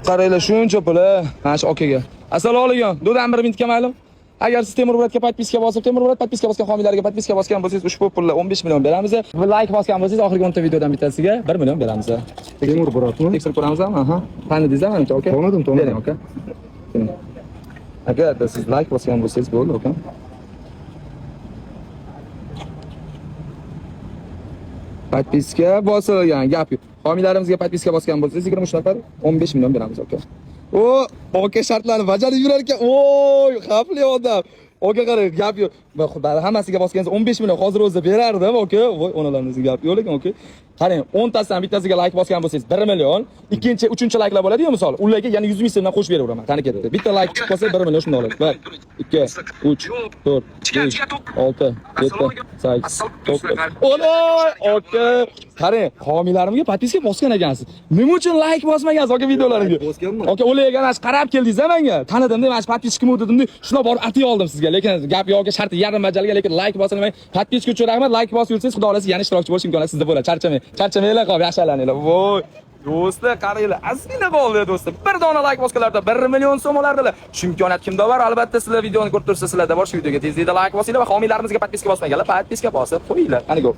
Qaranglar, shuncha pul, mana shu okaga. Assalomu alaykum. Dodam bir minutga maylim. Agar siz Temur Muratga подписка bosib, Temur Murat подписка bosgan homiylarga подписка bosgan bo'lsangiz, ushbu pulni 15 million beramiz. Va like bosgan bo'lsangiz, oxirgi 10 ta videodan bittasiga 1 million beramiz. Temur Muratmi? Tekshirib ko'ramizmi? Aha. Tanidingizmi manimcha, aka? Tanidim, tanidim. Bering, aka. Bering. Aka, siz like bosgan bo'lsangiz bo'ldi, aka. Подписка bosilgan, gap yo'q. Homiylarimizga подписка bosgan bo'lsangiz 23 nafar 15 million beramiz, aka. O, aka shartlarni bajarib yurar ekan. Oy, xavfli odam. Aka qarang, gap yo'q. Va hammasiga bosganingizda 15 million hozir o'zida berardim, aka. Voy, onalarimizga gap yo'q lekin, aka. Qarang, 10 tasidan bittasiga like bosgan bo'lsangiz 1 million, ikkinchi, uchinchi likelar bo'ladi-yu misol, ularga yana 100 ming so'mdan qo'shib beraveraman. Tani ketdi. Bitta like chiqib qolsa 1 million shunda oladi. 1 2 3 4 5 6 7 8 9. Oy, aka. Qarang, homiylarimga подписка bosgan ekansiz. Nima uchun like bosmagansiz aka videolarimga? Bosganman. Aka, o'laygan mana shu qarab keldingiz menga. Tanidim-da, mana shu подписчик kim dedim-da, shuna borib atiy oldim sizga. Lekin gap yo'q, aka, sharti yarim bajarilgan, lekin like bosilmay, подписка uchun rahmat, like bosib yursangiz, xudo xolasa yana ishtirokchi bo'lish imkoniyati sizda bo'ladi. Charchamang. Charchamanglar, qolib, yaxshilaninglar. Voy. Do'stlar, qaranglar, ozgina qoldi do'stlar. Bir dona like bosganlarda 1 million so'm olardilar. Shu imkoniyat kimda bor? Albatta sizlar videoni ko'rib tursa, sizlarda bor. Shu videoga tezlikda like bosinglar va homiylarimizga подписка bosmaganlar, подписка bosib qo'yinglar. Qani go.